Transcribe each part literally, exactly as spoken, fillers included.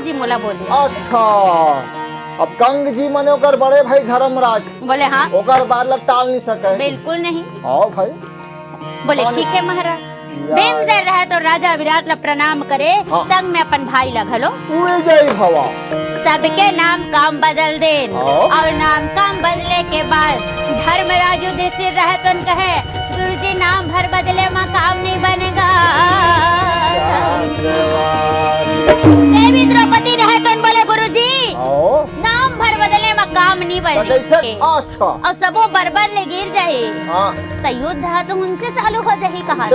जी मोला बोले। अच्छा, अब गंग जी मने ओकर बड़े भाई धर्मराज। बोले हाँ। ओकर बात ला टाल नहीं सके। बिल्कुल नहीं। हाँ भाई। बोले हाँ, ठीक है महाराज। या, भीमसेन रहे तो राजा विराट ला प्रणाम करे, हाँ। संग में अपन भाई ला घलो। उए जय भवा। सबके नाम काम बदल देन। हाँ। और नाम काम बदले के बाद धर्मराज युधिष्ठिर रहे तो कहे, "गुरुजी, नाम भर बदले मा काम नहीं बनेगा।" देवी द्रौपदी रहे तो बोले, "गुरुजी, हाँ। नाम भर बदले मा काम नहीं बने।" कैसे? अच्छा। और सबो बरबर ले गिर जाए। हाँ। त युद्ध ह तो उनसे चालू हो जाही कहा।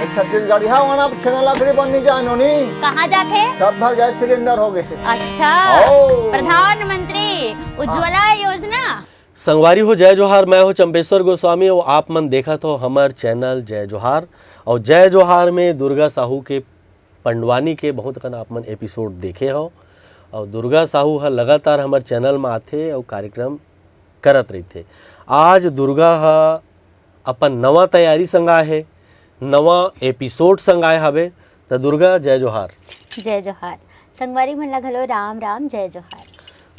छत्तीसगढ़िया वाला छेना लकड़ी बन नहीं जाए नोनी। कहाँ जाथे? सब भर गैस सिलेंडर हो गए। अच्छा। ओ। प्रधानमंत्री उज्ज्वला योजना। संगवारी हो, जय जोहार। मैं हो चंपेश्वर गोस्वामी और आप मन देखत हो हमर चैनल जय जोहार। और जय जोहार में दुर्गा साहू के पंडवानी के बहुत अकन आप मन एपिसोड देखे हो। और दुर्गा साहू ह लगातार हमर चैनल में आथे और कार्यक्रम करत रहिथे। आज दुर्गा ह अपन नवा तैयारी संग आए हे, नवा एपिसोड संग आए हवे। त दुर्गा, जय जोहार। जय जोहार। संगवारी मन ला घलो राम राम, जय जोहार।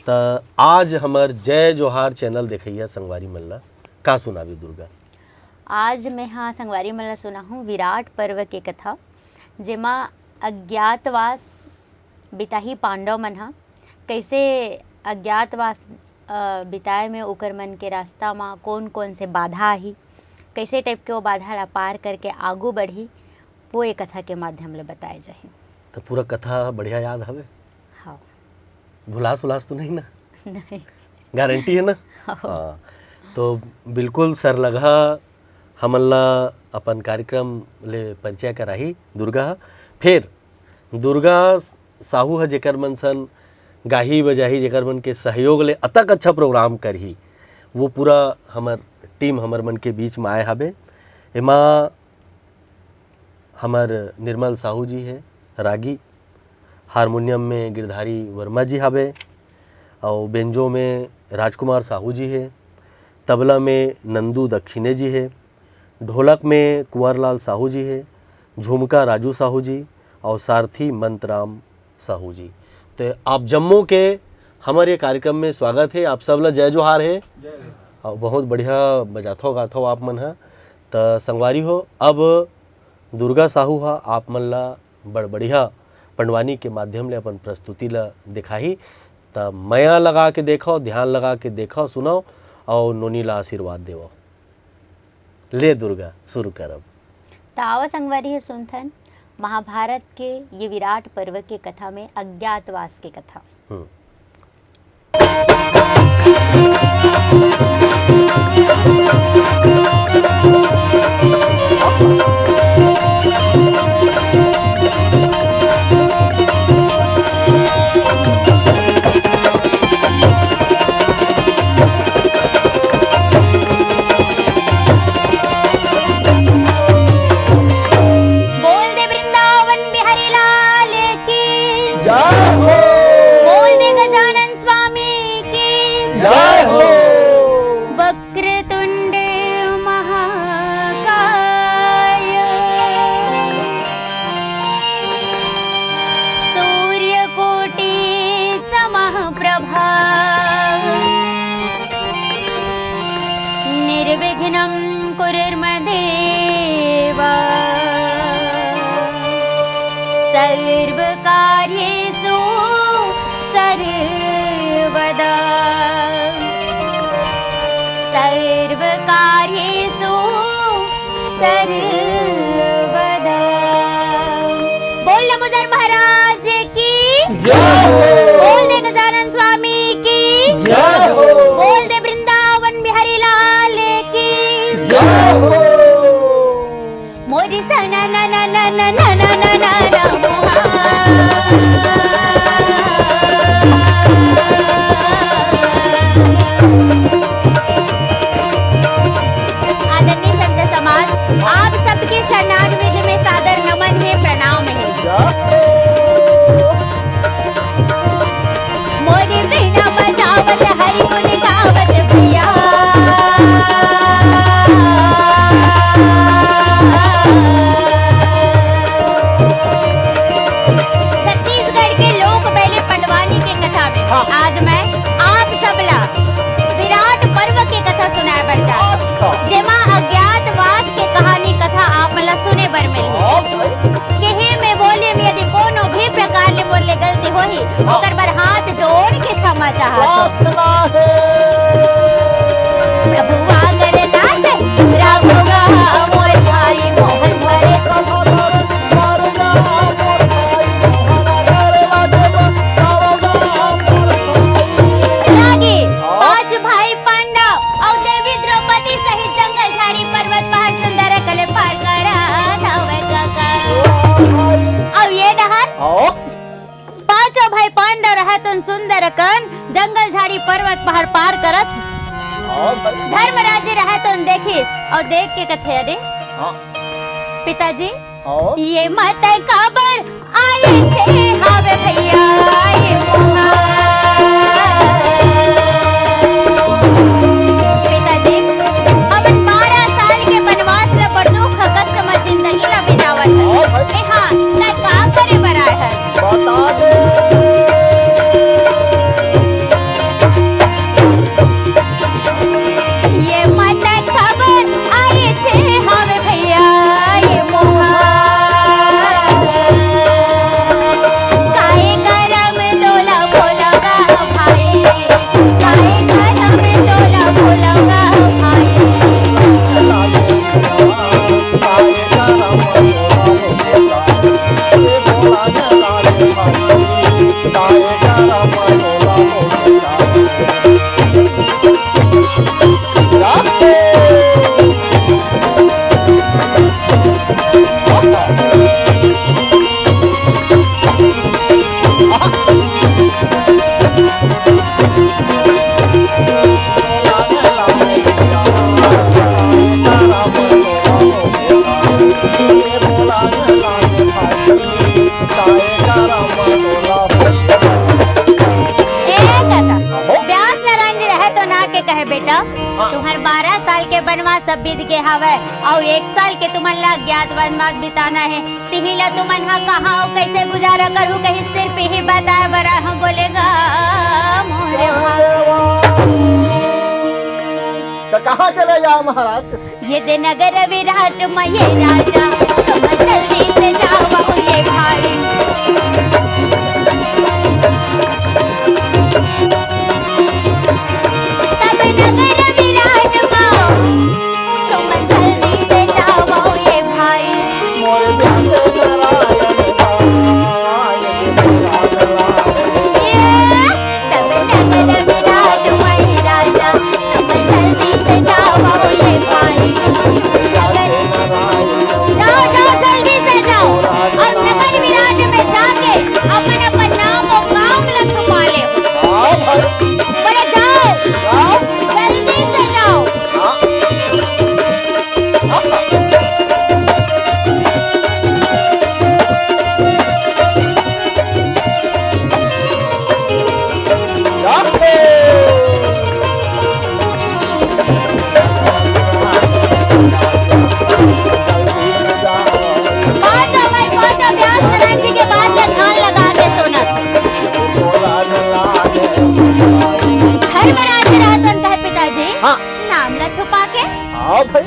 त आज हमर जय जोहार चैनल देखइया संगवारी मन ला का सुनाबे दुर्गा? आज मैं हा संगवारी मन ला सुनाहूँ विराट पर्व के कथा, जेमा अज्ञातवास बिताही पांडव मन ह। कैसे अज्ञातवास, अ, बिताए में ओकर मन के रास्ता म कौन-कौन से बाधा आही, कैसे टाइप के वो बाधा ला पार करके आगू बढ़ही, वो ये कथा के माध्यम ले बताए जाही। तो पूरा कथा बढ़िया याद हवे? हाँ। भुलास उलास तो नहीं ना? नहीं। गारंटी है ना? हाँ। हाँ। तो बिल्कुल सरलगहा हमन ला अपन कार्यक्रम ले परिचय कराही दुर्गा ह। फिर दुर्गा साहू ह जेकर मन सन गाही बजाही, जेकर मन के सहयोग ले अतक अच्छा प्रोग्राम करही, वो पूरा हमर टीम हमर मन के बीच में आए हाबे। एमा हमर निर्मल साहू जी हे रागी, हारमोनियम में गिरधारी वर्मा जी हाबे, अउ बेंजो में राजकुमार साहू जी हे, तबला में नंदू दक्षिणे जी हे, ढोलक में कुंवरलाल साहू जी हे, झुमका राजू साहू जी अउ सारथी मंतराम साहू जी। तो आप जम्मो के हमर ये कार्यक्रम में स्वागत हे। आप सब ला जय जोहार हे। अउ बहुत बढ़िया बजाथो गाथो आप मन ह। त संगवारी हो, अब दुर्गा साहू ह आप मन ला बड़ बढ़िया पंडवानी के माध्यम ले अपन प्रस्तुति ला दिखाही। त मया लगा के देखो, ध्यान लगा के देखो, सुनो अउ नोनी ला आशीर्वाद देवो। ले दुर्गा, शुरू करब। त आवा संगवारी हो सुनथन महाभारत के ये विराट पर्व के कथा में अज्ञातवास के कथा। हम्म। बोल दे वृंदावन बिहारी लाल की। जय हो। बोल दे गजानन स्वामी की। जय हो। वक्रतुंड महाकाय, सूर्यकोटि समप्रभा, निर्विघ्नं कुरुर्म देवा, सर्वकार्येषु सर्वदा, सर्वकार्येषु सर्वदा। बोल लंबोदर महाराज की। जय हो। बोल दे गजानन स्वामी की। ओकर बर हाथ जोड़ के क्षमा चाहत हँव। प्रार्थना हे। प्रभु आगर लागे, राघवा मोर भाई मोहन करे। रागी, पांच भाई पांडव अउ देवी द्रौपदी सहित जंगल, झाड़ी, पर्वत, पहाड़, सुंदर कले पार करा धावे काका। अउ ये डहर हाँ। पांचों भाई पांडव रहत उन सुंदर कन जंगल, झाड़ी, पर्वत, पहाड़ पार करत। हाँ भाई। धर्मराज जी रहत उन देखिस अउ देख के कथे, "अरे हाँ। पिताजी, हाँ। ये मत काबर आए थे हावे भैया, ये मोहा।" पिताजी, हमन बारह साल के बनवास ल बड़ दुख कष्ट म जिंदगी ल बितावत हन। हाँ भाई। ए हाँ, तै का करे बर आए हस? बता दे। ये मन खबर आए थे हावे भैया, ये मोहा। काय करम तोला भोला गा भाई, काय करम तोला भोला गा भाई। ए काका, अहो। व्यास नारायण जी रहे तो ना के कहे, "बेटा, हाँ। तुम्हर बारह साल के बनवास अब बीत गे हावय, अउ एक साल के तुमन ला अज्ञात बनवास बिताना हे, तिही ला तुमन हा कहाँ अउ कैसे गुजारा करहू, कही सिर्फ यही बताए बर आहूँ बोले गा मोरे भाई।" तो कहाँ चले जाओ महाराज? ये दे नगर विराट म ये राजा, तुम जल्दी से जाओ ये भाई। तब नगर विराट म तुम जल्दी से जाओ ये भाई। मोर ध्यान नारायण भाई, ये तब नगर विराट म ये राजा, तुम जल्दी से जाओ ये भाई। जाओ, जाओ, जल्दी से जाओ। अउ नगर विराट में जाके अपन, अपन नाम अउ काम ल छुपा ले। हाँ भाई। बोले, "जाओ, जाओ। जल्दी से जाओ।" हाँ। पांचों भाई, पांचों व्यास नारायण जी के बात ला ध्यान लगा के सुनत। धर्मराज रहत उन कहे, "पिताजी, हाँ। नाम ला छुपा के।" हाँ भाई,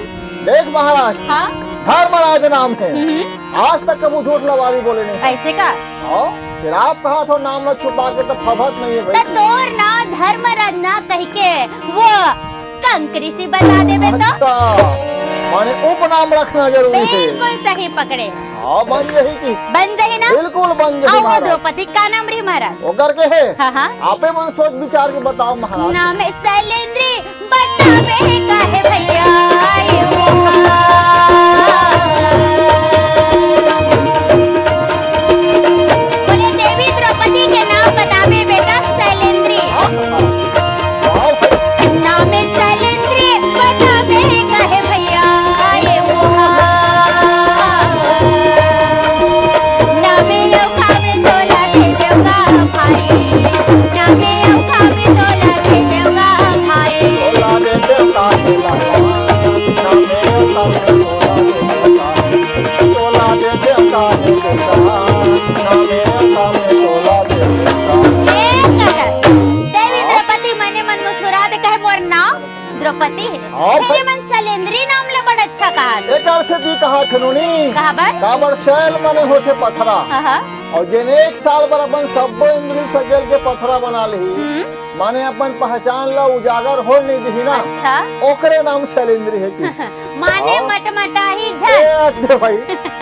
देख महाराज, हाँ। धर्मराज नाम हे। हम्म। आज तक कभू झूठ लबारी बोले नहीं। ऐसे का? हाँ, फिर आप कहा थो नाम ला छुपा के, तो फबत नहीं है भाई। तो तोर नाम धर्मराज ना कह के वो कंकरी सी बता देबे तो? अच्छा, माने उपनाम रखना जरूरी है। बिल्कुल सही पकड़े। हाँ, बन जही की। बन जही ना? बिल्कुल बन जही अउ वो महाराज। द्रौपदी का नाम रही महाराज? ओकर के हे? हाँ, हाँ। आपे मन सोच विचार के बताओ महाराज। नाम शैलेंद्री बतावे काहे भैया ये मोहा। बोले देवी द्रौपदी के नाम बतावे बेटा शैलेंद्री। हाँ, हाँ। नाम शैलेंद्री बतावे काहे भैया ये मोहा। नाम नौका में तोला दे देवगा भाई। नाम नौका में तोला दे देवगा भाई। तोला दे देवगा भाई। अच्छा नोनी, कहा बर? काबर शैल माने होथे पथरा। हाँ, हाँ। अउ जेन एक साल बर अपन सब्बो इंद्री सकेल के पथरा बना लिही, हम्म। माने अपन पहचान ला उजागर होए नइ दिही ना, अच्छा। ओकरे नाम शैलेंद्री हे किस। माने हाँ। मटमटाही ए, झन। अद्दे भाई,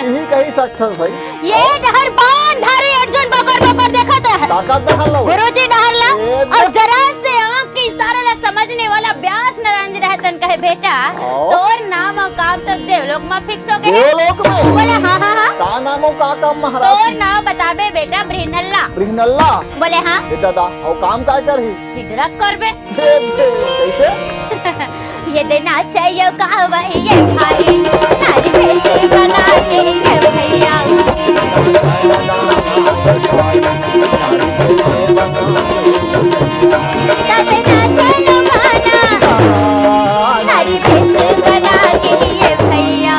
इही कही सकथस भाई। ये डहर बाण धारी अर्जुन बकर बकर देखत हे। काकर डहर ला? गुरुजी डहर ला। ए, अउ देख। जरा से आँख के इशारा ला समझने वाला ब्यास नारायण जी रहतन कहे, "बेटा, हाँ। तोर नाम अउ काम तो देवलोक म fix हो गे हे।" देवलोक में? बोले, "हाँ, हाँ, हाँ।" का नाम अउ का काम महाराज? तोर नाम बताबे बेटा, बृहनल्ला। बृहनल्ला? बोले, "हाँ।" ए दादा, अउ काम काय करही? हिजड़ा करबे। ए, ए, कैसे? ये देना चाहिए कहावा ये भाई, नारी भेष बना के ये भैया। तब ना चलो गाना, नारी भेष बना के ये भैया।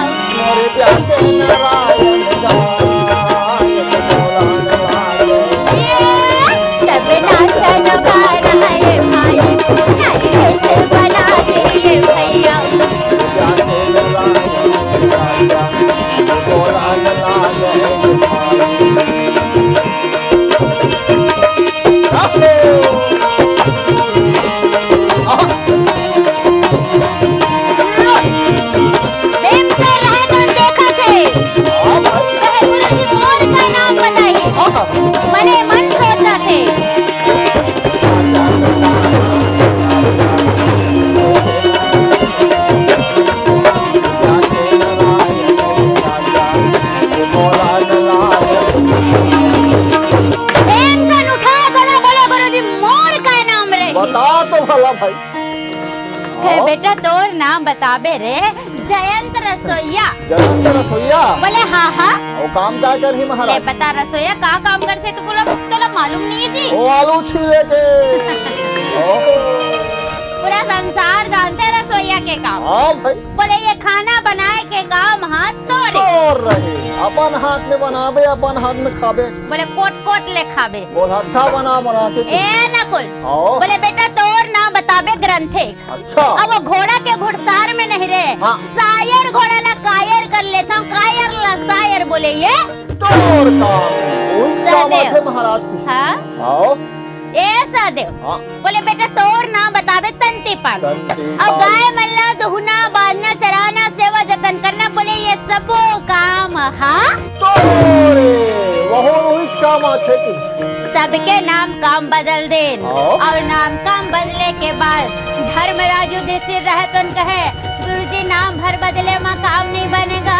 तब नाचन बारा ए भाई, नारी भेष बना के ये भैया। प्रेम से रहे तो देखत हे। कहे, "गुरुजी, मोर का नाम बताही?" मने मन सोचत हे। प्रेम से उठा गला बोले, "गुरुजी, मोर का नाम रे?" बता तो भला भाई। कहे, हाँ? "बेटा, तोर नाम बताबे रे, जयंत रसोईया।" जयंत रसोईया? बोले, "हाँ, हाँ।" अउ काम का करही महाराज? ले बता, रसोईया का काम करथे, तो बोला, "तोला मालूम नहीं जी?" ओ आलू छीले के। ओ। पूरा संसार जानथे रसोईया के काम। हाँ भाई। बोले, "ये खाना बनाए के काम हाथ तोरे।" तोर रहे। अपन हाथ में बनाबे, अपन हाथ में खाबे। बोले, "कोट कोट ले खाबे।" बोल, "हत्था बना बना के।" ए नकुल। हाँ। बोले, "बेटा, तोर नाम बताबे ग्रंथे।" अच्छा। अब वो घोड़ा के घुड़सार में नहीं रे। हाँ। सायर घोड़ा ला कायर कर लेथंव, कायर ला सायर बोले ये। तोर का, उनका सहदेव। माथे महाराज की। हाँ। आओ। ए सहदेव। हाँ। बोले, "बेटा, तोर नाम बताबे तंती पान।" तंती अउ पान। गाय मन ला दुहना, बांधना, चराना, सेवा जतन करना, बोले, "ये सबो काम हा।" तोरे, वहू उहीच काम आथे कि? सबके नाम काम बदल देन। हाँ। अउ नाम काम बदले के बाद धर्मराज युधिष्ठिर रहतन कहे, "गुरुजी, नाम भर बदले मा काम नहीं बनेगा।"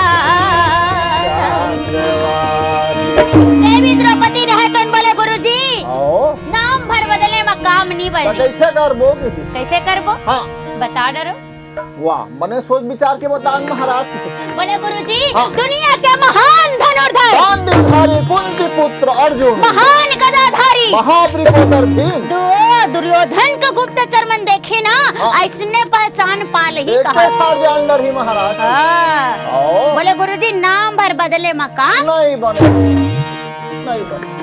देवी द्रौपदी रहतन बोले, "गुरुजी, हाँ। नाम भर बदले मा काम नहीं बने।" तो कैसे करबो? कैसे करबो? हाँ। बता डरो। वाह, बने सोच विचार के बतान महाराज। बोले, "गुरुजी, हाँ। दुनिया के महान धनुर्धर, गांडीवधारी कुंती पुत्र अर्जुन, महान गदाधारी, महावृकोदर भीम, दु-, दुर्योधन के गुप्तचर मन देखे ना, हाँ। अइसने पहचान पा लेही।" एके कहा। सार जानदार ही महाराज। हाँ। आओ। बोले, "गुरुजी, नाम भर बदले मा काम नहीं बने, नहीं बने।"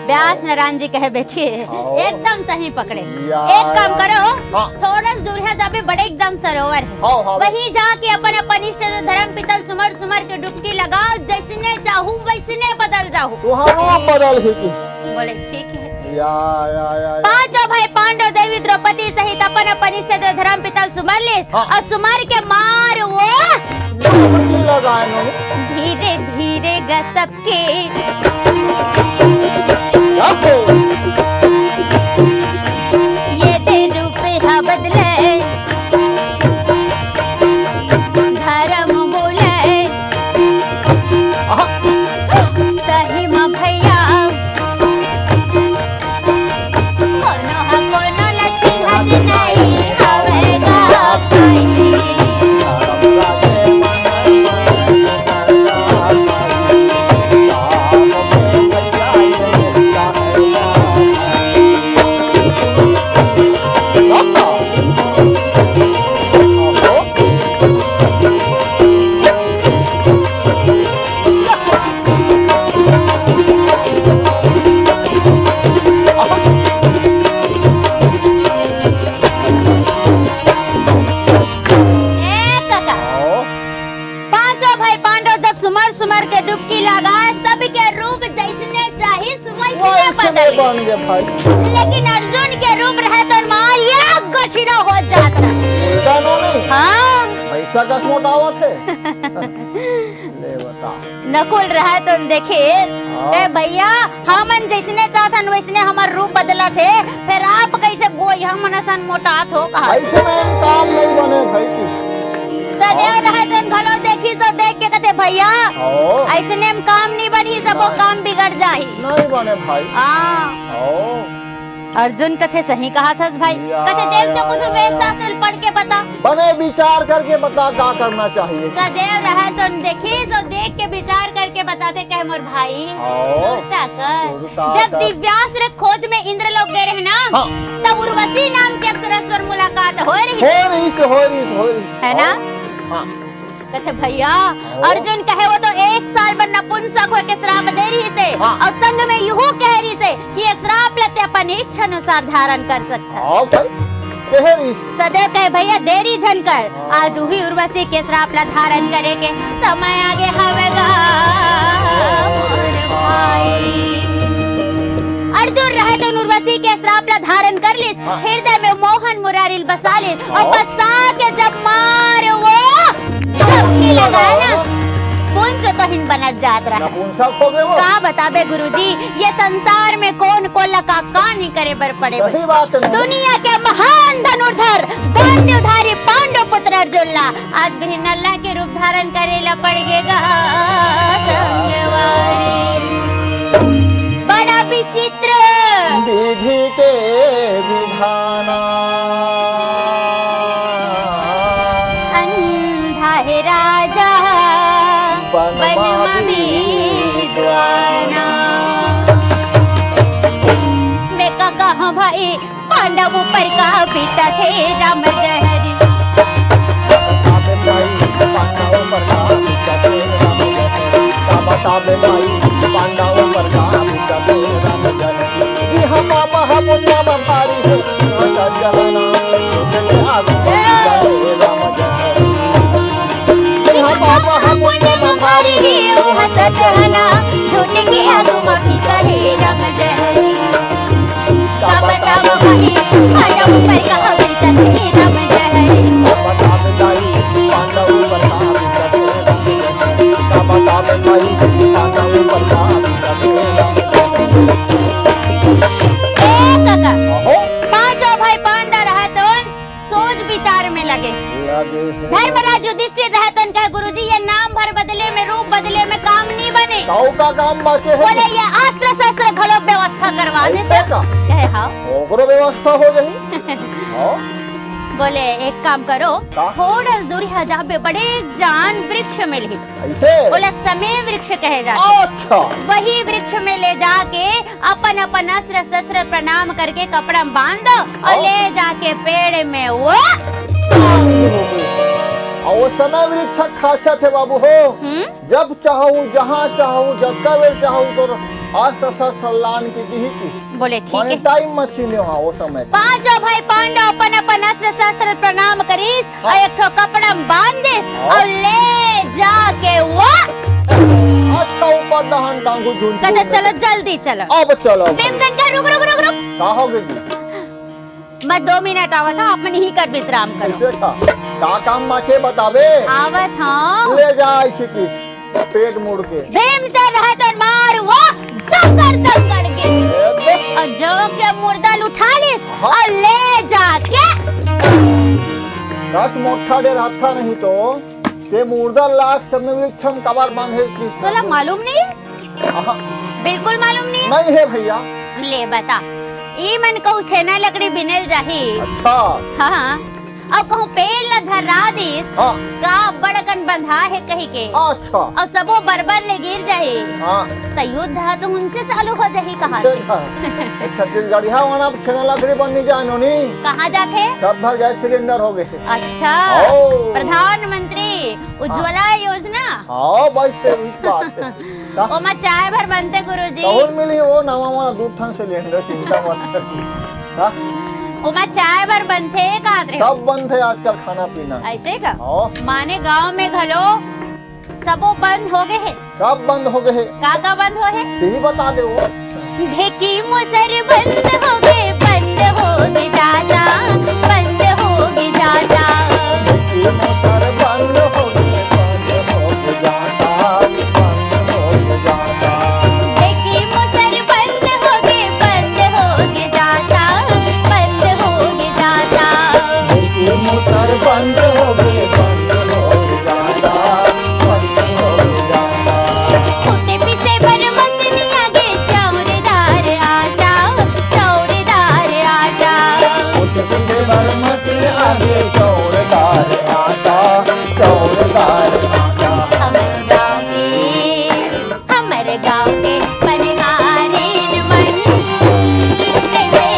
ब्यास नारायण जी कहे, "बेटी, हाँ। एकदम सही पकड़े। या, एक काम या। करो, हाँ। थोड़ा सा दूर है, जहाँ पे बड़े एकदम सरोवर है, हाँ, हाँ। वहीं जाके अपन, अपन इष्ट देव धर्म पिता ल सुमर सुमर के डुबकी लगाओ, जैसने चाहू वैसने बदल जाहू।" तुहार रूप बदल ही कि? बोले, "ठीक है।" या, या, या, या। पांचों भाई पांडव देवी द्रौपदी सहित अपन, अपन इष्ट देव धर्म पिता ल सुमर लिस, हाँ। अउ सुमर के मार वो डुबकी लगाए नो। धीरे धीरे गसक के। ये दे रूप हा बदले, धर्म बोले। आहा। सही म भैया, कोनो ह कोनो ल चिन्हत नहीं हवे गा भाई। बन गे भाई। लेकिन अर्जुन के रूप रहे तो मार ये गठिया हो जात रहे। उल्टा नो नहीं। हाँ। पैसा कस मोटावत हे। ले बता। नकुल रहे तो देखे, हाँ। ए भैया, हमन जैसने चाहथन वैसने हमर रूप बदलत हे, फिर आप कैसे गोइहा मन असन मोटात हो कहा? ऐसे में काम नहीं बने भाई की। सदैव हाँ। रहे तो घलो देखी तो देख के कहते, "भैया, हाँ। ऐसने में काम नहीं बनही, सबो नहीं। काम बिगड़ जाही।" नहीं बने भाई। हाँ। हाँ। अर्जुन कथे, "सही कहा थस भाई।" या, कथे, "देख तो या, कुछ या, वेद या। शास्त्र पढ़ के बता।" बने विचार करके बता का करना चाहिए। सदैव रहे तो देखी तो देख के विचार करके बताते, कहे मोर भाई। हाँ। सुरता कर। सुरता जब कर। दिव्यास्त्र खोज में इंद्र लोग गए रहे ना, हाँ। तब उर्वशी नाम के अप्सरा से मुलाकात हो रही। हो रही से, हो रही से, हो रही से। है ना? हाँ। हाँ। कथे, "भैया, हाँ। अर्जुन कहे वो तो एक साल बर नपुंसक होके श्राप दे रही से, हाँ। और संग में यहू कह रही से कि ये श्राप ल ते अपन इच्छा अनुसार धारण कर सकत हस।" हाँ भाई, कह रही से। सदैव कहे, "भैया, देरी झन कर, हाँ। आज उही उर्वशी के श्राप ला धारण करे के समय आगे हवे गा मोर भाई।" अर्जुन रहे तो उर्वशी के श्राप ला धारण कर लिस, हाँ। हृदय में मोहन मुरारी ल बसा लिस, और हाँ। बसा के जब मार वो डुबकी लगाए ना, पुंस तो हिन बनत जात रहा। नपुंसक हो गए वो। का बताबे गुरुजी, ये संसार में कौन कोला का, का नहीं करे बर पड़े बर। सही बात है। दुनिया के महान धनुर्धर, गांडीवधारी पांडु पुत्र अर्जुन ला आज भी नल्ला के रूप धारण करे ला पड़ गे गा संगवारी। बड़ा विचित्र विधि के विधाना। अंधा है राजा बन बन मा मा विद्वाना। विद्वाना। मैं का कहा भाई, पांडव ऊपर का बीता थे राम जहरी। बताबे भाई, पांडव ऊपर का बीता थे राम जहरी। इहाँ पाप ह पुण्य म भारी हे, इहाँ सज्जन झूठ के आगू म फीका हे राम जहरी। इहाँ पाप ह पुण्य म भारी हे, उहाँ सज्जन झूठ के आगू म फीका हे राम जहरी। का बतावं भाई, पांडव ऊपर का बीतत हे राम जहरी। का बतावं भाई, पांडव ऊपर का बीतत हे राम जहरी। का बतावं भाई, पांडव ऊपर का बीतत हे राम जहरी। ए काका, अहो। पांचों भाई पांडव रहतोन, सोच विचार में लगे। लगे हे। धर्मराज युधिष्ठिर रहतोन कहे, "गुरुजी, ये नाम भर बदले में, रूप बदले में काम नहीं बने।" काऊ का काम बाचे हे? बोले, "ये अस्त्र शस्त्र घलो व्यवस्था करवा दे।" ऐसे का? कहे, "हाँ।" ओकरो व्यवस्था हो जाही। हाँ। बोले, "एक काम करो, का? थोड़ा दूरिहा जाबे, बड़े जान वृक्ष मिलही।" ऐसे? बोला, समय वृक्ष कहे जाथे। अच्छा। वही वृक्ष में ले जाके अपन, अपन अस्त्र शस्त्र प्रणाम करके कपड़ा में बांध दो और हाँ। ले जाके पेड़ में वो टांग दो। और वो समय वृक्ष खासियत हे बाबू हो। हम्म? जब चाहू, जहाँ चाहू, जतका बेर चाहू, तोर अस्त्र शस्त्र लान के दिही किस। बोले, "ठीक माने हे।" टाइम मशीन हे वहाँ वो समय। पांचों भाई पांडव अपन अपन अस्त्र शस्त्र प्रणाम करिस हाँ। और एक ठो कपड़ा में बांध दिस हाँ। और ले जाके वो अच्छा ऊपर डहन टांगू झुन कहते, झुन। "चलो जल्दी चलो।" अब चलो। भीमसेन कहे, "रुक, रुक, रुक, रुक।" का हो गई जी? मैं दो मिनट आवत हूँ, आप मन इही कर विश्राम करो। कैसे का? का काम बाचे बताबे? आवत हूँ। ले जा ऐसे किस। पेट मुड़ के। भीमसेन रहतन मार वो दंगड़ दंगड़ के। ए, देख। और जो के मुर्दा ल उठा लिस हाँ। और ले जाके। कस मोठा डेराथा नहीं तो, ते मुर्दा लाग समय वृक्ष म कबार बांधे किस। तोला मालूम नहीं? आहा। बिल्कुल मालूम नहीं? नहीं हे भैया। ले बता, ई मन कहूँ छेना लकड़ी बिनेल जाही। अच्छा। हाँ, हाँ। अउ कहूँ पेड़ ला धर्रा दिस, हाँ। का बड़ अकन बंधा हे कहि के। अच्छा। अउ सबो बरबर ले गिर जाही। हाँ। त युद्ध ह तो उनसे चालू हो जाही कहा ऐसे थे। का? छत्तीसगढ़िया वाला छेना लकड़ी बन नहीं जाए नोनी। कहाँ जाथे? सब भर गैस सिलेंडर हो गए। अच्छा। ओ। प्रधानमंत्री उज्ज्वला हाँ। योजना। हाँ, बस यही बात है। का? ओमा चाय भर बनथे गुरुजी। कहूँ मिली वो नवा वाला दू ठन सिलेंडर, चिंता मत कर। हाँ? ओमा चाय भर बनथे, का रे? सब बनथे आजकल खाना पीना। ऐसे का? हाँ। माने गांव में घलो सबो बंद हो गए हे। सब बंद हो गए हे। का का बंद हो हे? यही बता दे वो। ढेकी मुसर बंद होगे, बंद होगे जादा, बंद होगे जादा। ढेकी मुसर बंद होगे, बंद होगे जादा, बंद होगे जादा। ढेकी मुसर बंद होगे, बंद होगे जादा, बंद होगे जादा। ढेकी मुसर बंद होगे, बंद होगे जादा, बंद होगे जादा। कुटे पिसे बर मशीन आगे, चाउर दार आटा, चाउर दार आटा। कुटे पिसे बर मशीन आगे, चाउर दार आटा, चाउर दार आटा। हमर गाँव के, हमर गाँव के बनिहारिन मन, कइसे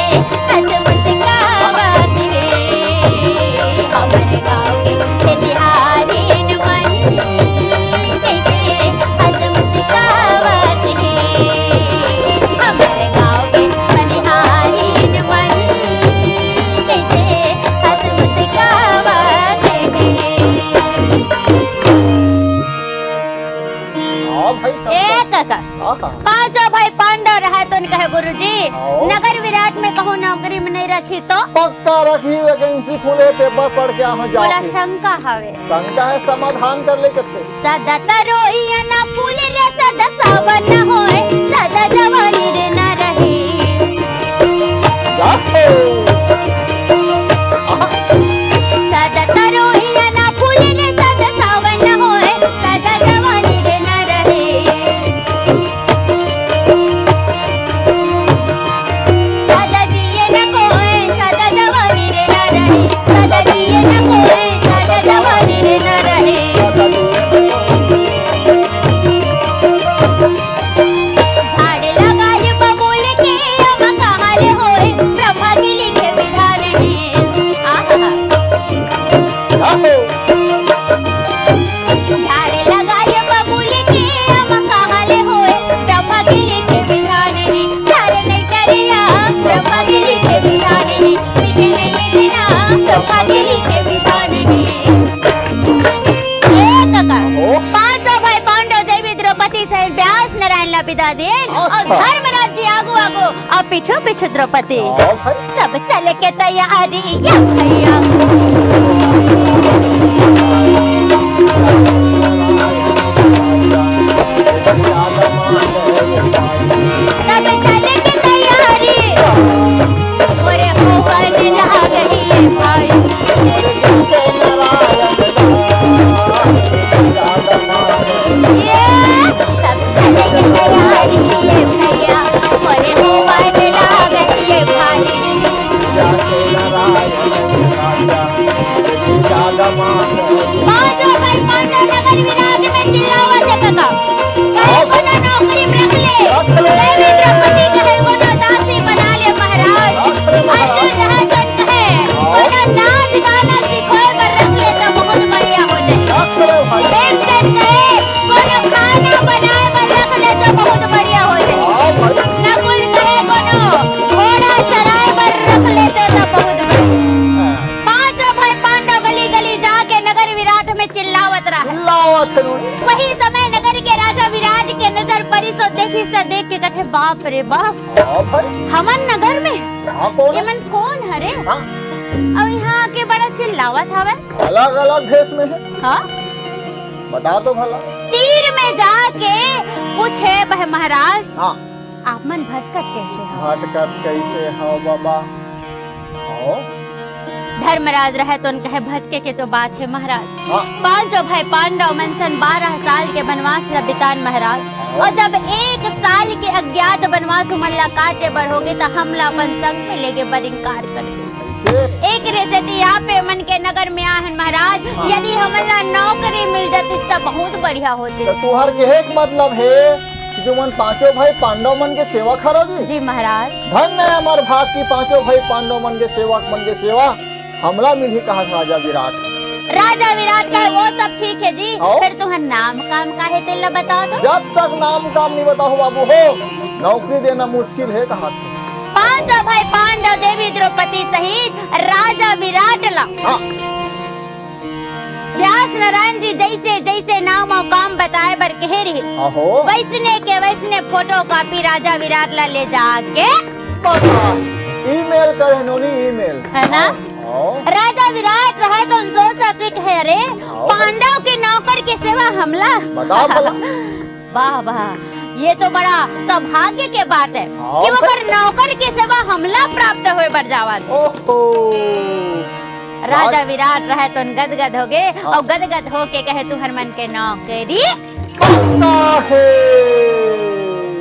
हँस मुस्कावत हे। हमर गाँव के खेतिहारिन मन, कइसे हँस मुस्कावत हे। हमर गाँव के बनिहारिन मन, कइसे हँस मुस्कावत हे। हाँ भाई, सब ए सब। काका, हाँ, हाँ। पांचों भाई पांडव रहय तोन कहे गुरुजी, हाँ। नगर विराट में कहूँ नौकरी में नहीं रखी तो? पक्का रखी, vacancy खुले, paper पढ़ के आहो, जाओ बोला फिर। शंका हवे। शंका है, समाधान कर ले कथे। सदा तरोइया ना फूले रे, सदा सावन ना होए, सदा जवानी रे ना रहे। जाओ। आहा। सदा तरोइया ना फूले रे, सदा सावन ना होए, सदा जवानी रे ना रहे। सदा जिए ना कोई, सदा जवानी रे ना रहे। सदा जिए ना कोई, सदा जवानी रे ना रहे। झाड़ लगाए बबूल के, अब कहाँ ले होए, ब्रह्मा के लिखे विधान हे। आहा। आहो। झाड़ लगाए बबूल के, अब कहाँ ले होए, ब्रह्मा के लिखे विधान हे। झाड़ नहीं करिया, ब्रह्मा के लिखे विधान हे। मीठे नहीं मीठे ना, ब्रह्मा के लिखे विधान हे। ए काका, ओ। पांचों भाई पांडव देवी द्रौपदी सहित व्यास नारायण ला बिदा देन, अच्छा। अउ धर्मराज जी आगू आगू अउ पीछू पीछू द्रौपदी। हाँ भाई। तब चले के तैयारी या भैया। तब चले के तैयारी। ओरे होवन लाग रही भाई। ये सब चले के तैयारी ये भैया, मोरे होवन लागत ये भाई। पांचों भाई पांडव नगर विराट में चिल्लावत हे काका। कहे कोनो नौकरी में रख ले। देवी द्रौपदी कहे कोनो दासी बना ले महाराज। अर्जुन रहा जन कहे कोनो नाच गाना सिखाए बर रख ले तो बहुत बढ़िया हो जाए। भीमसेन कहे कोनो खाना बनाए बर रख ले तो बहुत बढ़िया हो जाए। नकुल कहे कोनो घोड़ा चराए बर रख ले तो, तो बहुत बढ़िया। पांचों भाई पांडव गली गली जाके नगर विराट में चिल्लावत रहे। चिल्लावत हे नोनी। वही समय नगर के राजा विराट के नजर परिस अउ देखिस त देख के कथे, "बाप रे बाप, हाँ भाई। हमन नगर में? यहाँ कौन है? एमन कौन हरे? हाँ। अउ यहाँ आके बड़ा चिल्लावत हवे।" अलग-अलग भेष में है। हाँ। बता तो भला। तीर में जाके पूछे बह महाराज, हाँ। आप मन भटकत कैसे हो? भटकत कैसे हो बाबा? हाँ। धर्मराज रहे तो उनका है भटके के तो बात है महाराज। हाँ। पांचों भाई पांडव मन सन बारह साल के वनवास ला बितान महाराज। हाँ। अउ जब एक साल के अज्ञात वनवास उमन ला काटे बर होगे, त हमला अपन संग में लेगे बर इनकार कर दे। कैसे? एक रे सेती आप ए मन के नगर में आए हन महाराज, हाँ। यदि हमन ला नौकरी मिल जातिस त बहुत बढ़िया होतिस। त तुहर कहे के मतलब हे कि तुमन पांचों भाई पांडव मन के सेवक हरो जी? जी महाराज। धन्य हे हमर भाग की पांचों भाई पांडव मन के सेवक मन के सेवा हमला मिलही कहत राजा विराट। राजा विराट कहे वो सब ठीक है जी, आओ। फिर तुहर नाम काम का है तेला बताओ तो। जब तक नाम काम नहीं बताओ बाबू हो, नौकरी देना मुश्किल है कहत। पांचों भाई पांडव देवी द्रौपदी सहित राजा विराट ला हाँ। व्यास नारायण जी जइसे जइसे नाम अउ काम बताए बर कहे रिहिस, अहो। वइसने के वइसने फोटो कॉपी राजा विराट ला ले जाके बता, ईमेल करे नोनी, ईमेल। है ना? अहो। राजा विराट रहे तो सोच सकत हे, अरे, अहो। पांडव के नौकर के सेवा हमला। बता भला। वाह, वाह, ये तो बड़ा सौभाग्य के बात है हाँ, कि ओकर नौकर के सेवा हमला प्राप्त होए बर जावत हे। ओहो। राजा राज- विराट रहे तो गदगद होगे हाँ। अउ गदगद होके कहे, "तुहर मन के नौकरी पक्का हे।"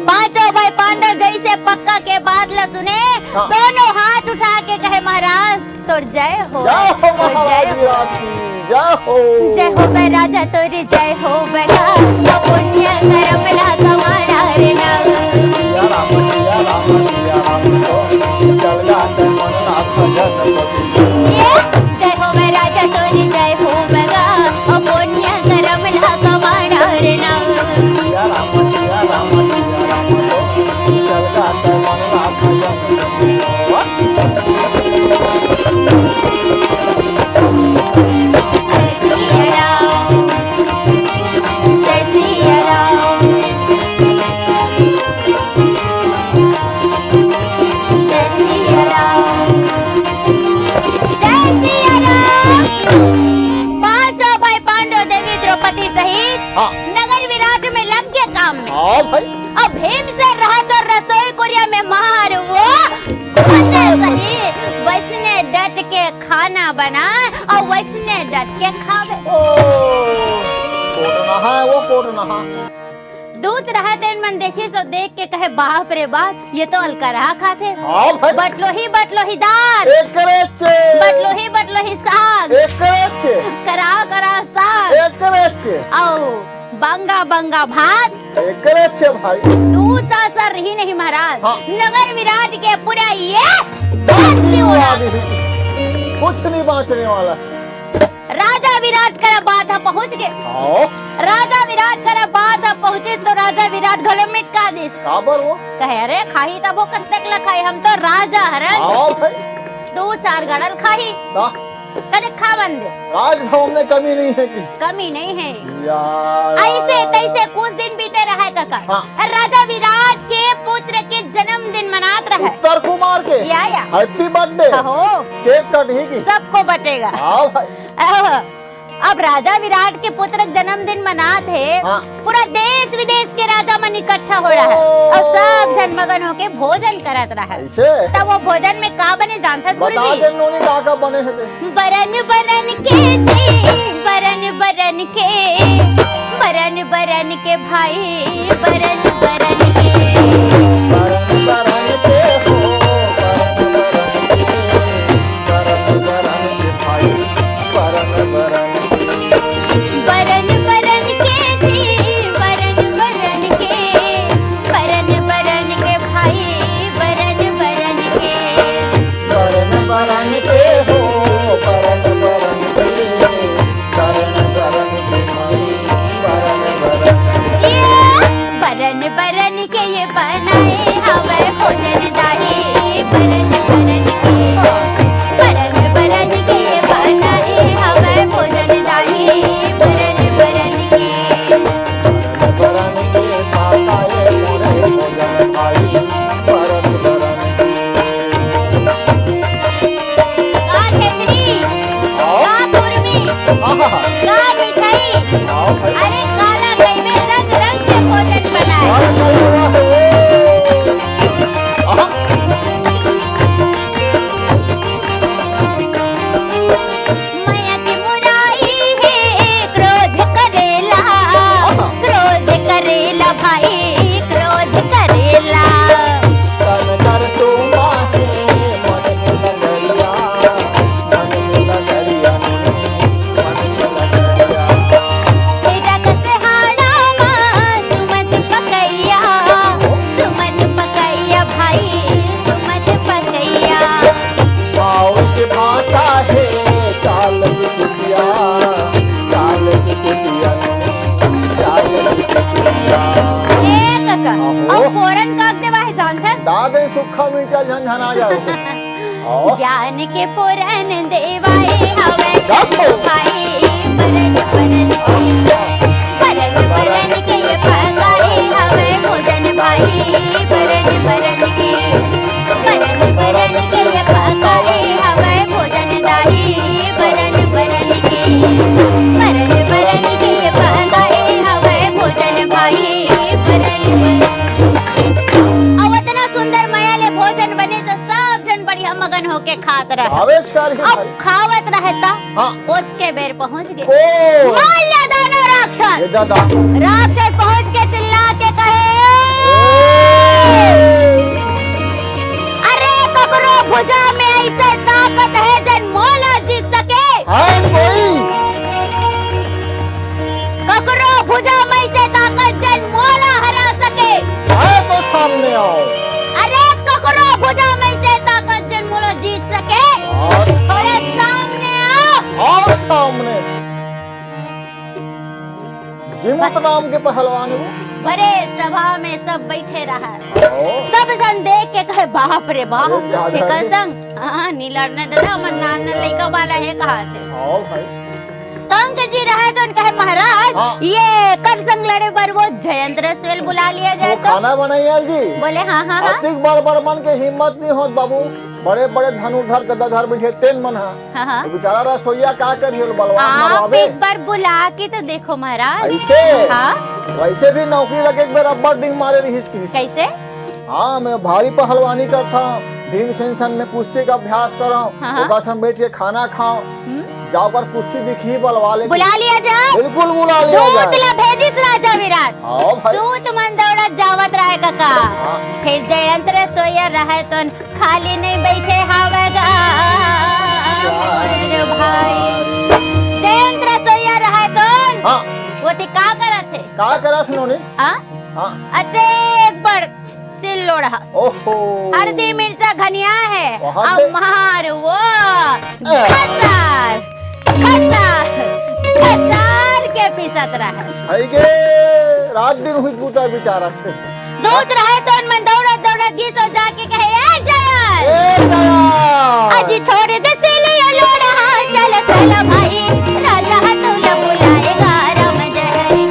पांचों भाई पांडव जइसे पक्का के बात ला सुने, हाँ। दोनों हाथ उठा के कहे, "महाराज, तोर जय हो, जय हो तोर महाराज जय हो।" विराट की, जय हो। जय हो बे राजा तोर जय हो बे गा, तो पुण्य करम ला कमाना रे ना। सिया राम, सिया राम, सिया राम, तो चल जाते मन ना भजन को। ये जय हो बे राजा तोर जय हो बे गा, ओ पुण्य करम ला कमाना रे ना। सिया राम, सिया राम, सिया राम, तो चल जाते मन ना भजन को। पांचों भाई पांडव देवी द्रौपदी सहित हाँ। नगर विराट में लग गए काम में। हाँ भाई। अब भीमसेन रहा तो रसोई कुरिया में मार वो सही, वइसने डट के खाना बना अउ वइसने डट के खावे। ओ, कोटना है, वो कोटना है। दूत रहा तेन मन देखिस तो देख के कहे, "बाप रे बाप, ये तो अलकरहा खाथे।" हाँ भाई। बटलोही, बटलोही दार। एकरे चे। बटलोही, बटलोही साग। एकरे चे। कराव, कराव साग। एकरे चे। अउ बंगा, बंगा भात। एकरे चे भाई। दू चार सर रही नहीं महाराज। हाँ। नगर विराट के पूरा ये धरती उड़ा। उड़ा दी। कुछ नहीं बांचने वाला। राजा विराट करा बात ह पहुंच गए। हाँ। राजा विराट करा बात ह पहुंचे तो राजा विराट घलो मिटका दिस। काबर वो? कहे, "अरे खाही तब वो कब तक ला खाही, हम तो राजा हरन।" हाँ भाई। दू चार गड़ल खाही। ना। कदे खा बंदे। राजभवन में कमी नहीं है कि? कमी नहीं है। यार। अइसे तइसे कुछ दिन बीते रहे कका। हाँ। अउ राजा विराट के पुत्र के जन्मदिन मनात रहे। उत्तर कुमार के। या, या। Happy birthday। हो। Cake कटही की? सबको बटेगा। हाँ भाई। अह, अब राजा विराट के पुत्र के जन्मदिन मनात हे। हाँ। पूरा देश विदेश के राजा मन इकट्ठा हो रहा है ओ। अउ सब झन मगन होके भोजन करत रहा है। ऐसे? तब वो भोजन में का बने जानथस बता गुरुजी? दे नोनी, का का बने हे ते? बरन बरन के जी, बरन बरन के, बरन बरन के भाई, बरन बरन के। बरन बरन के हो, बरन बरन के, बरन बरन के भाई, बरन बरन के। बरन बरन के जी, बरन बरन के, बरन बरन के भाई, बरन बरन के। बरन बरन के हो, बरन बरन के, बरन बरन के भाई, बरन बरन के। ये बरन बरन के ये बनाए हवय भोजन दाई, बरन बरन के। बरन बरन के ये बनाए हवय भोजन दाई, बरन बरन के। बरन के पाता ये मोरे भोजन दाई, बरन बरन के। का छेत्री, हाँ? का कुर्मी, आहा। का मिठाई, हाँ भाई। अरे काला कहिबे रंग रंग के भोजन बनाए। अरे वाह, वाह, वाह। आहा। मया के मुराई हे क्रोध करेला, आहा। क्रोध करेला भाई, क्रोध करेला। तन कर तू माहे मन में लगरिया, मन में लगरिया, मन में लगरिया। तेरा कसहाड़ा मा सुमत पकैया, सुमत पकैया भाई, सुमत पकैया। पाँव के भाता हे चाल की कुटिया, चाल की कुटिया, चाल की कुटिया। ए कका, अहो। अब फोरन काक देवा हे जानथस? दादे सुक्खा मिर्चा झनझना जाओ। अहो। ज्ञान के फोरन देवाए हवे जब हो। भाई, बरन बरन के ये पकाए हवै भोजन भाई, बरन बरन के, बरन बरन के ये पकाए हवै भोजन दाई, बरन बरन के, बरन बरन के ये पकाए हवै भोजन भाई, बरन बरन। अउ अतना सुंदर मया ले भोजन बने तो सब झन बढ़िया मगन होके खात रहे। आवेश का रही अब भाई। खावत रहे ता हाँ। ओतके बेर पहुंच गे। ओ। मल्ल दानव राक्षस। ए दादा। राक्षस पहुंच के चिल्ला के कहे, ए। अरे ककरो भुजा में ऐसे ताकत है जन मोला जीत सके। हाय भाई। ककरो भुजा में ऐसे ताकत जन मोला हरा सके। आए तो सामने आओ। अरे ककरो भुजा में ऐसे ताकत जन मोला जीत सके। और? अरे सामने आओ। और सामने। जीमूत नाम के पहलवान है वो। बड़े सभा में सब बैठे रहा। ओ। सब जन देख के कहे, "बाप रे बाप, अरे, क्या एकर संग, हाँ, नी लड़ने देता, हमर नान नान लइका वाला है कहा थे।" आओ भाई। कंक जी रहे तो कहे, "महाराज, हाँ। ये कर संग लड़े बर वो जयंत रसोई ल बुला लिया जाए वो तो।" खाना बनाई यार जी। बोले, "हाँ, हाँ, हाँ।" अतिक बड़ बड़ मन के हिम्मत नहीं होत बाबू, बड़े बड़े धनुर्धर गदाधर बैठे तेन मन हा। हाँ, हाँ। तो बेचारा रसोईया का करिए, बलवान आप मरवावे। एक बार बुला के तो देखो महाराज। ऐसे? हाँ। वैसे भी नौकरी लगे एक बार अब्बड़ डिंग मारे रहिस की। कैसे? हाँ, मैं भारी पहलवानी करता, भीमसेन संग में कुश्ती का अभ्यास कराओ, हाँ, हाँ। ओकर संग बैठ के खाना खाओ। हम्म। जाओ कर कुश्ती दिखी बलवा ले। बुला लिया जाए। बिल्कुल बुला लिया जाए। दूत ला भेजिस राजा विराट। हाँ भाई। दूत मन दौड़त जावत रहे कका। हाँ। फिर जयंत रसोईया रहे तो खाली नहीं बैठे हावय गा मोर भाई। जयंत रसोईया रहे तो हाँ। वो ती का करत हे? का करत नोनी? हाँ? हाँ। अतेक बड़ सिल लोढ़ा। ओहो। हरदी मिर्चा घनिया है। वहाँ अब से मार वो। ए। खसार, खसार, खसार के पीसत रहे। है के रात दिन हुई पूता बेचारा से। दूत रहे तो मन दौड़त दौड़त गिस अउ जाके कहे, "ए जया, ए जया। आज छोड़ दे सिलिया लोढ़ा, चल चल भाई, राजा हा तोला बुलाएगा राम जय हरी।"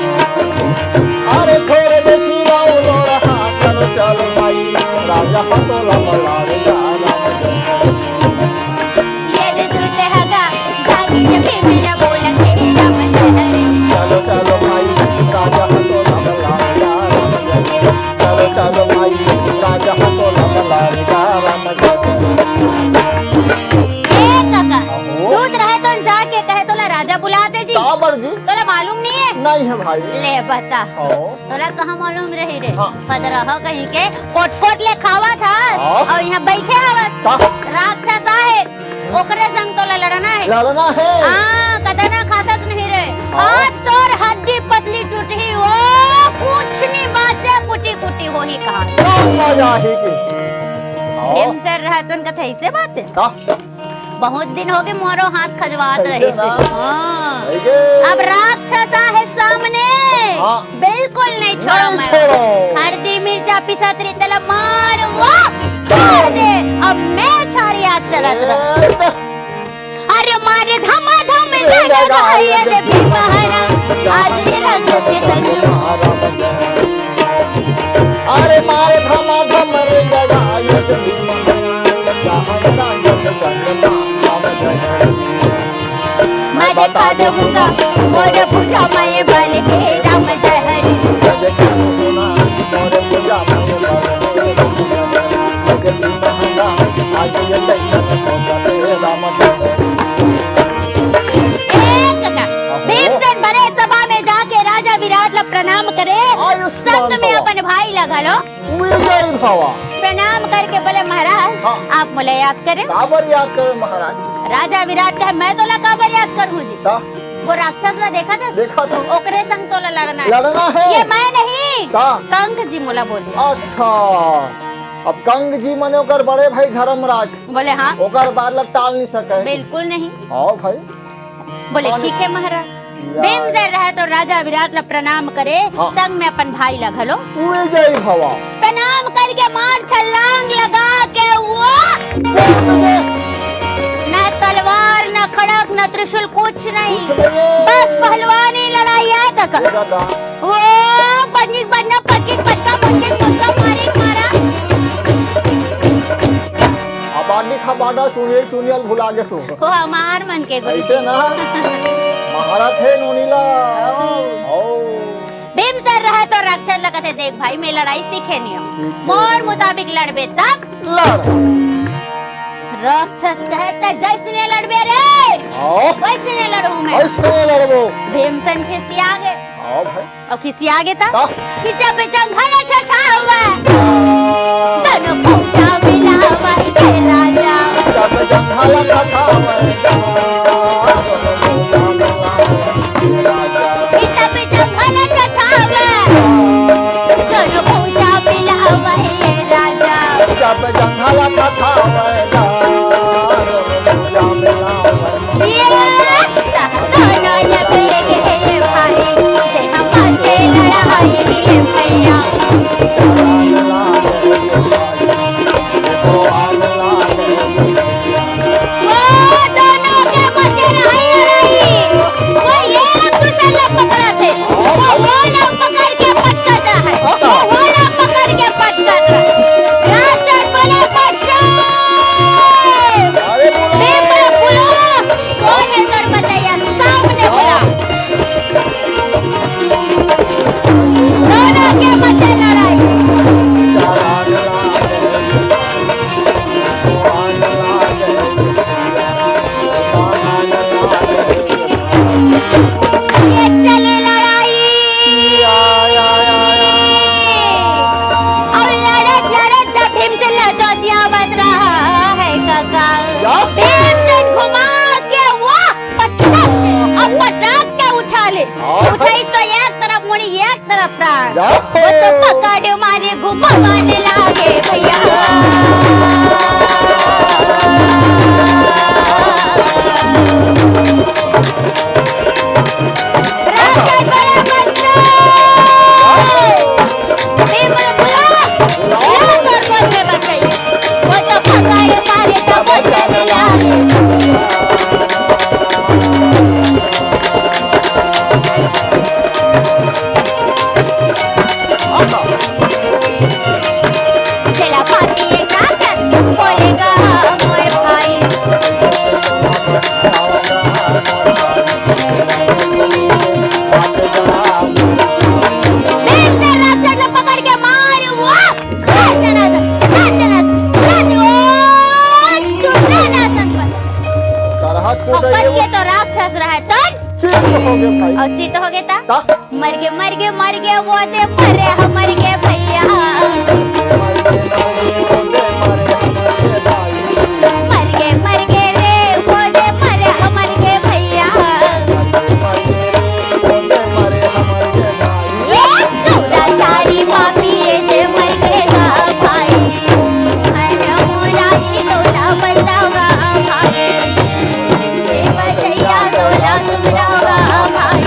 अरे छोड़ दे सिलिया लोढ़ा, चल चल भाई, राजा हा तोला बुलाएगा राम जय हरी। ये दे दूत हगा, जाके ये भी मेरा बोला के राम जय हरी। चलो चलो भाई, राजा हा तोला बुलाएगा राम जय हरी। चलो चलो भाई, राजा हा तोला बुलाएगा राम जय हरी। ए काका, अहो। दूत रहे तो जाके कहे तोला राजा बुला दे जी। काबर जी? तोला मालूम नहीं है? नहीं है भाई। ले बता। अहो। तोला कहाँ मालूम रही रे? हाँ। पदरहा कहीं के कोट कोट ले खावत हस हाँ। अउ यहाँ बैठे हवस। का? राक्षस आहे, ओकरे संग तोला लड़ना है। लड़ना है। हाँ, कदना खातस नहीं रे। हाँ। आज तोर हड्डी पतली टूटही, वो कुछ नहीं बाचे, कुटी कुटी होही कहा। का मजा ही की। हाँ। भीमसेन रहा तुन कथे ऐसे बात है? का? बहुत दिन हो गए मोरो हाथ खजवात ऐसे रही से। ना। हाँ। ऐसे। अब राक्षस आहे सामने। हाँ। बिल्कुल नहीं छोड़ो नहीं मैं। छोड़ो। हरदी मिर्चा पिसत रही, तेला मार वो छोड़ दे। अब मैं छारी हाथ चलत रहा। ए, त- अरे मारे धमा धम रे लगा लगा ये ये दे भी महाराज। आज रे राक्षस के संग। अरे मारे धमा धम रे जगाए दे। मैं बता दूंगा, मोर पूजा मैं बल के राम जय हरी। एक का अहो। भीमसेन बड़े सभा में जाके राजा विराट ला प्रणाम करे, आयुष्मान संग में भव। अपन भाई ला घलो विजय भवा। प्रणाम करके बोले, "महाराज, हाँ। आप मोला याद करे?" काबर याद करे महाराज? राजा विराट कहे, "मैं तोला काबर याद करहूँ जी?" ता? वो राक्षस ला देखा था? देखा था। ओकरे संग तोला लड़ना है। लड़ना है। ये मैं नहीं। ता? कंक जी मोला बोले। अच्छा, अब कंक जी मने ओकर बड़े भाई धर्मराज। बोले, "हाँ।" ओकर बात ला टाल नहीं सके। बिल्कुल नहीं। हाँ भाई। बोले, माने "ठीक है महाराज।" या। भीमसेन रहे तो राजा विराट ला प्रणाम करे, हाँ। संग में अपन भाई ला घलो। विजय भवा। प्रणाम करके मार छलांग लगा के वो बोल दे। ना तलवार, ना खड़ग, ना त्रिशूल, कुछ नहीं। कुछ नहीं। बस पहलवानी लड़ाई है कका। ये दादा। वो बन्नी बन्ना पटकी पटका पटकी पटका मारी मारा। अबानी खबाना चुनियल चुनियल भुला गे सो। वो हमार मन के गुरु ऐसे जी। ना। महारथ है नोनीला। ओ। ओ। भीमसेन रहे तो राक्षस लगत है, देख भाई, मैं लड़ाई सीखे नहीं हूँ। ठीक है। मोर मुताबिक लड़बे तब लड़। राक्षस कहे त जैसने लड़बे रे, हाँ। वैसने लड़ूं मैं। वैसने लड़बो। भीमसेन खिसिया गे। हाँ भाई। अब खिसिया गे त का? कि जब जंघल ठठावे, दोनों पूजा मिलावे के राजा। जब जंघल ठठावे, दोनों पूजा मिलावे के राजा। कि जब जंघल ठठावे, दोनों पूजा मिलावे के राजा। जब जंघल ठठावे, दोनों पूजा मिलावे। ये दोनों ये बेटे भाई, से हम बातें लड़ाई रे भैया। वो दोनों के मजे रही रही, वो ये एक दूसरे ला पकड़ा थे, वो वो ला पकड़ के पटकता है, वो वो ला पकड़ के पटकता है। राक्षस बोले, "बच्चों, अरे बोलो। पेपर खुलो।" कौन है तोर बचैया? सामने बोला। दोनों के मचे लड़ाई। ये चले लड़ाई। और लड़त लड़त जब भीमसेन लड़त बच रहा है काका, क्या? भीमसेन घुमा के वो पटक, अब पटक के उठा ले। हाँ। उठाई तो एक तरफ मुड़ी, एक तरफ प्राण। या। वो तो पकड़ मारे घुमावाने लागे भैया। राक्षस बड़ा बच्चा। भीम बोला, बुला, बुला तोर बल में बचाई। वो तो पकड़ मारे तो बचाने लागे। चला पाती नाचत बोलेगा मोर भाई। भीम ने राक्षस ला पकड़ के मार, वो नाच, नाच, नाच, नाच, नाच, ओ, तू ना नाच, नाच। सरहद को अपन गई के वो। तो राक्षस रहे, तो चित्त हो गए भाई। और चित्त हो गए ता? ता? मर गे, मर गे, मर गे, वो दे मरे हमर के भैया। मर गे, मर गे रे, वो दे मरे हमर के भैया। ए, गौरा सारी पापी, ये दे मर के गा भाई। अरे मोरा जी, गौरा बचाओगा भाई। ए बचैया, गौरा तुम रहोगा भाई।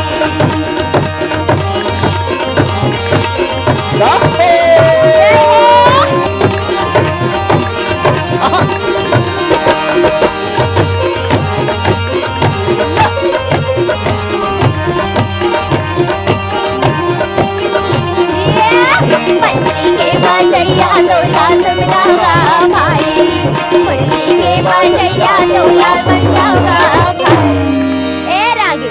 ए रागी,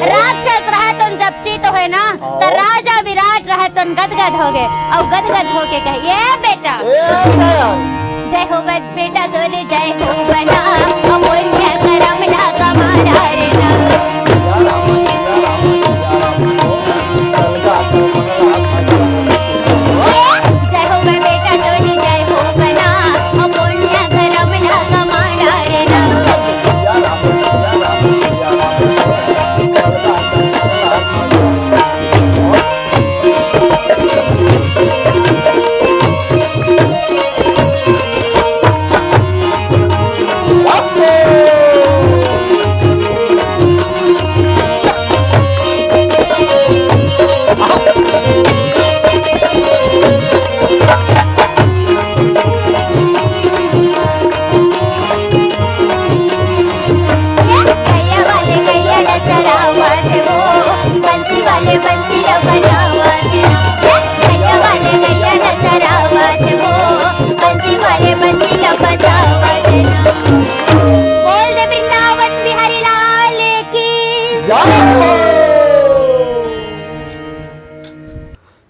राक्षस रहा तुम जब चित होय ना, त हाँ। राजा विराट रहे तुम गदगद हो गए, और गदगद होके कहे, "ए बेटा, ए दयाल। जय हो बे-, बेटा तोरे, जय हो बना, अपुण्य करम लागा मारा रे ना।" जय हो बे-, बेटा तोरे, जय हो बना, अपुण्य करम लागा मारा रे ना।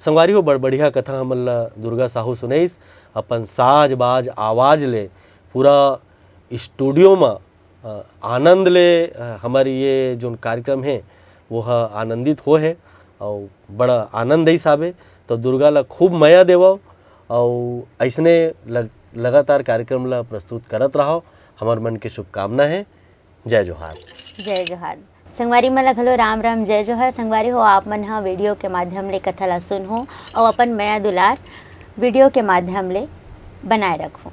संगवारी हो, बड़ बढ़िया कथा हमन ला दुर्गा साहू सुनइस। अपन साज बाज आवाज ले पूरा स्टूडियो म, अ, आनंद ले, अ, हमर ये जोन कार्यक्रम हे वो ह आनंदित हो हे अउ बड़ा आनंद अइस आबे। तो दुर्गा ला खूब मया देवव अउ अइसने लग-, लगातार कार्यक्रम ला प्रस्तुत करत रहव, हमर मन के शुभकामना हे। जय जोहार। जय जोहार। संगवारी मन ला घलो राम राम, जय जोहार। संगवारी हो, आप मन ह वीडियो के माध्यम ले कथा ला सुनहू अउ अपन मया दुलार वीडियो के माध्यम ले बनाए रखहू।